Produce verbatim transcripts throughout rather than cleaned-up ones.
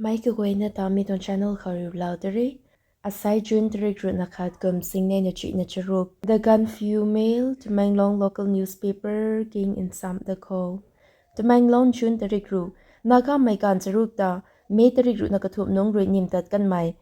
Mei kaguayna ta mi tuang channel khou riu lau tari. Asai June tarik ruhna khat kum singnei na chuihna charuk. The Gaanphiu Mail, Tamenglong local newspaper, king in sam da kho. Tamenglong, June tarik ruh. Nagamei gaanv charuk ta May tarik ruhna kathumh nungc rui nim tat kanmei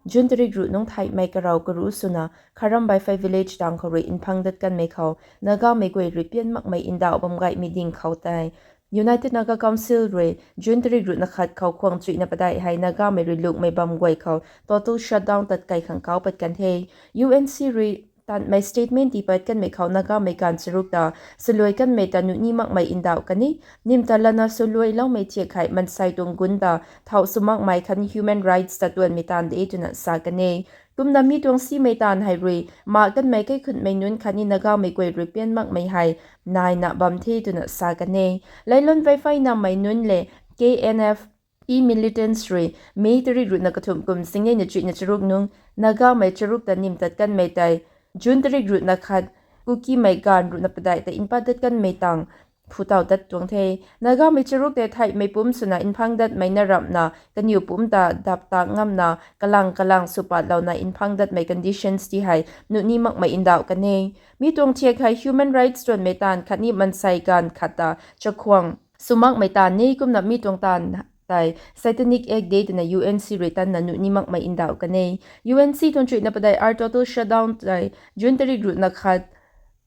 June tarik ruh nungc theihmei karau karu swna Kharam Vaiphei village tang khou rui nphang dat kanmei khou Nagamei guay rui pian makmei ndauh bam gaymei ding khou tei United Naga Council rui June tarik ruhna khat khou khwang chuihna padeih hei Nagamei rui lungmei bam guay khou total shutdown tat kai khang kau pat kan the. U N C rui tanmei statement tii pat kanmei khou Nagamei gaanv charuk ta saluai kanmei ta nuh ni makmei ndauh kan e. Nim ta lana saluai loumei thiak hei mansei tuang gun ta thau sw makmei khatni human rights ta tuanmei taanv de twna sa kan e. Kumna mi tuang simei taanv hei rui ma kanmei kaikhunmei nunc khatni Nagamei guay rui pian makmei hei naina bam the twna sa kan e. Lailon Vaiphei namei nunc le K N F P militants rui May tarik ruhna kathumh kum singnei na chuihna charuk nungc Nagamei charuk ta nim tat kanmei tei June tarik ruhna khat Kukimei gaanv ruhna padeih ta npat dat kanmei tang phutau dat tuang the. Nagamei charuk tei theihmei pumc swna nphang datmei na ramhna kaniw pumc ta dap tak ngamna kalang kalang sw patlouna nphang datmei conditions ti hei nuh ni makmei ndauh kan e. Mi tuang thiak hei human rights tuanmei taanv khatni mansei gaanv khat ta chakhwang sw makmei taanv ni kumna mi tuang taanv tei Satanic Act de twna U N C rui tanna nuh ni makmei ndauh kan e. U N C tuang chuihna padeih ar total shutdown tei June tarik ruhna khat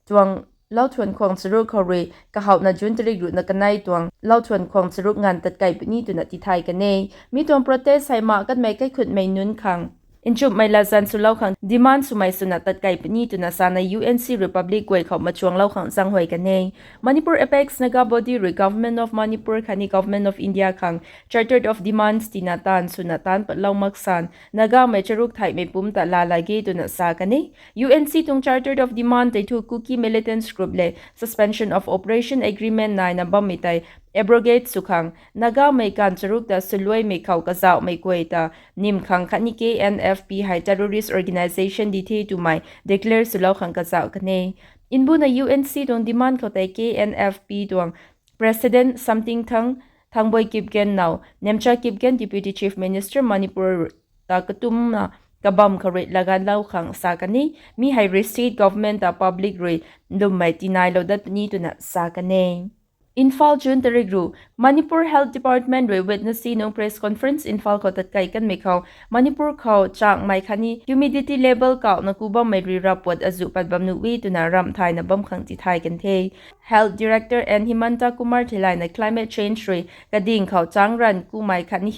tuang lauthuan khwang charuk khou rui kahouhna June tarik ruhna kanei tuang lauthuan khwang charuk nganv tat kai puni twna tithay kan e. Mi tuang protest hei ma kanmei kaikhunmei nunc khang nchumhmei latzan swlou khang demand swmei swna tat kai puni twna sana U N C rui public guay khou machuanglou khang zaenghuay kan e. Manipur Apex Naga Body rui Government of Manipur khatni Government of India khang Charter of Demands tina taanv swna taanc patlou mak san Nagamei charuk theihmei pumc ta laa lage twna sa kan e. U N C tuang Charter of Demand tei thu Kuki militants group le Suspension of Operation Agreement naina bammei tei abrogate sw khang Nagamei gaanv charuk ta saluaimei khou kazauhmei guay ta nim khang khatni K N F P hei terrorist organisation di the twmei declare swlou khang kazauh kan e. Mbuna U N C tuang demand khou tei K N F P tuang President Samting Thang, Thangboi Kipgen now Nemcha Kipgen Deputy Chief Minister Manipur ta katumna kabam khou rui laganlou khang sa kan e. Mi hei rui state government ta public rui lwmmei tinailou dat puni twna sa kan e. Imphal, June tarik ruh. Manipur Health Department rui Wednesday nung press conference Imphal khou tat kai kanmei khou Manipur khou changmei khatni humidity level kauhna ku bammei rui ravpuat azuh pat bam nuh e twna ramh thayna bam khang tithay kan the. Health Director N Himanta Kumar theilayna climate change rui kading khou changc ranv kumei khatni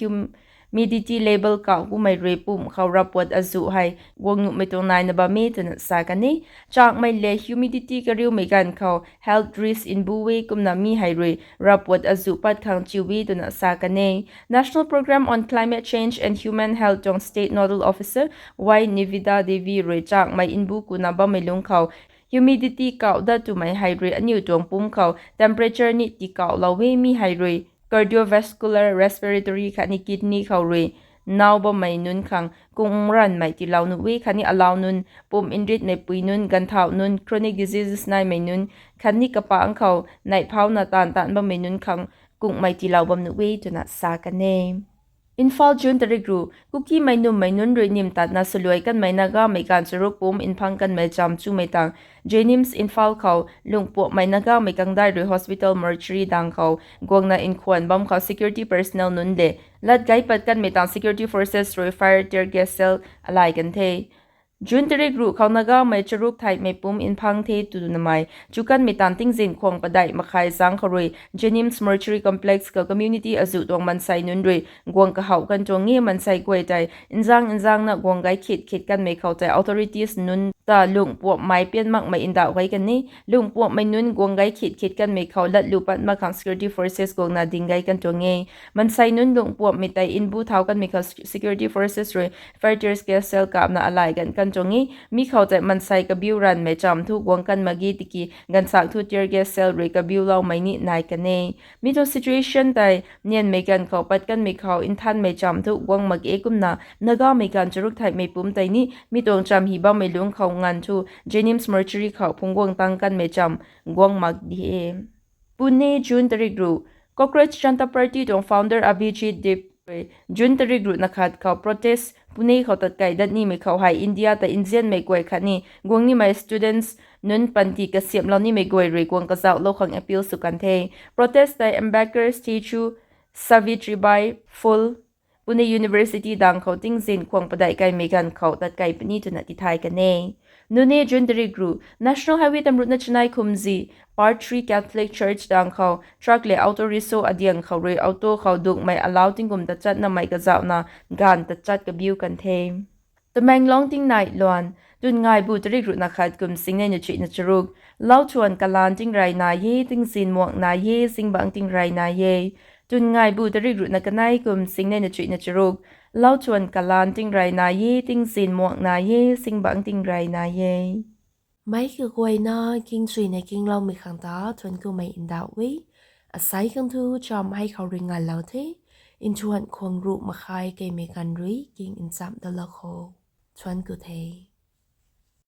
humidity level kauh kumei rui pumh khou ravpuat azuh hei guang nuhmei tuang naina bam e twna sa kan e. Changmei le humidity kariumei ganv khou health risk mbu e kumna mi hei rui ravpuat azuh pat khang chiu e twna sa kan e. National Programme on Climate Change and Human Health tuang State Nodal Officer Y Nivida Devi rui changmei mbu kuna bammei lungc khou humidity kauh dat twmei hei rui aniu tuang pumc khou temperature ni tikauhlou e. Mi hei rui cardiovascular, respiratory khatni kidney khou rui nau bammei nunc khang kung ranvmei tiilou nuh e khatni alau nunc, pumh nritmei pui nunc, ganvthauh nunc, chronic diseases naimei nunc khatni kapangc khou neihphauna taanv taanc bammei nunc khang kungmei tiilou bam nuh e twna sa kan e. Imphal, June tarik ruh. Kukimei nummei nunc rui nim tatna saluai kanmei Nagamei gaanv charuk pumc nphang kanmei cham chumei tang JNIMS Imphal khou lungpuammei Nagamei kangdai rui hospital mortuary dang khou guangna nkhwan bam khou security personnel nunc le lat gay pat kanmei tang security forces rui fire tear gas shell alay kan the. June tarik ruh khou Nagamei charuk theihmei pumc nphang the twna mei chukanmei taanv tingzin khwang padeih makhai zaeng khou rui JNIMS mortuary complex khou community azuh tuang mansei nunc rui guang kahouh kan tuang e. Mansei guay tei nzang nzangna guang gay khit khit kanmei khou tei authorities nunc ta lungpuammei pian makmei ndauh gay kan e. Lungpuammei nunc guang gay khit khit kanmei khou latlu pat mak khang security forces guangna ding gay kan tuang e. Mansei nunc lungpuammei tei mbu thau kanmei khou security forces rui fire tear gas shell kapna alay gan kan tuang e. Mi khou tei mansei kabiu ranvmei cham thu guang kan mak ge tiki ganvsaekc thu tear gas shell rui kabiuloumei ni nai kan e. Mi tuang situation tei nianmei ganv khou pat kanmei khou nthanmei cham thu guang mak e kumna Nagamei gaanv charuk theihmei pumc tei ni mi tuang cham hi bammei lungc khou nganv thu JNIMS mortuary khou phungc guang tang kanmei cham guang mak di e. Pune, June tarik ruh. Cockroach Janta Party tuang founder Abhijit Deep June tarik ruhna khat khou protest Pune khou tatkai dat nimei khou hei India ta nzianmei guay khatni guang nimei students nunc panty kasiamhlou nimei guay rui guang kazauhlou khang appeal sw kan the. Protest tei Ambedkar statue, Savitribai Phule, Pune University dang khou tingzin khwang padeih kaimei ganv khou tatkai puni twna tithay kan e. Nune, June tarik ruh, National Highway tamruhna chanei khumzi, Part three Catholic Church dang khou truck le auto rickshaw adiang khou rui auto khou dukmei alau tingkum tachatnamei kazauhna ganv tachat kabiu kan the. Tamenglong tingnai luan, twn ngaibu tarik ruhna khat kum singnei na chuihna charuk, lauthuan kalaan tingrey nai e, tingzin muang nai e, zingbangc tingrey nai e. Twn ngaibu tarik ruhna kanei kum singnei na chuihna charuk, lauthuan kalaan tingrey nai e, tingzin muang nai e, zingbangc tingrey nai e. Meic kaguayna kingchuina kingloumei khang ta thuanc kumei ndauh e. Asei khang thu cham hei khou rui ngalou the. Nthuan khwang ruh makhai keimei ganv rui king nchamh dalou kho. Thuanc ku the.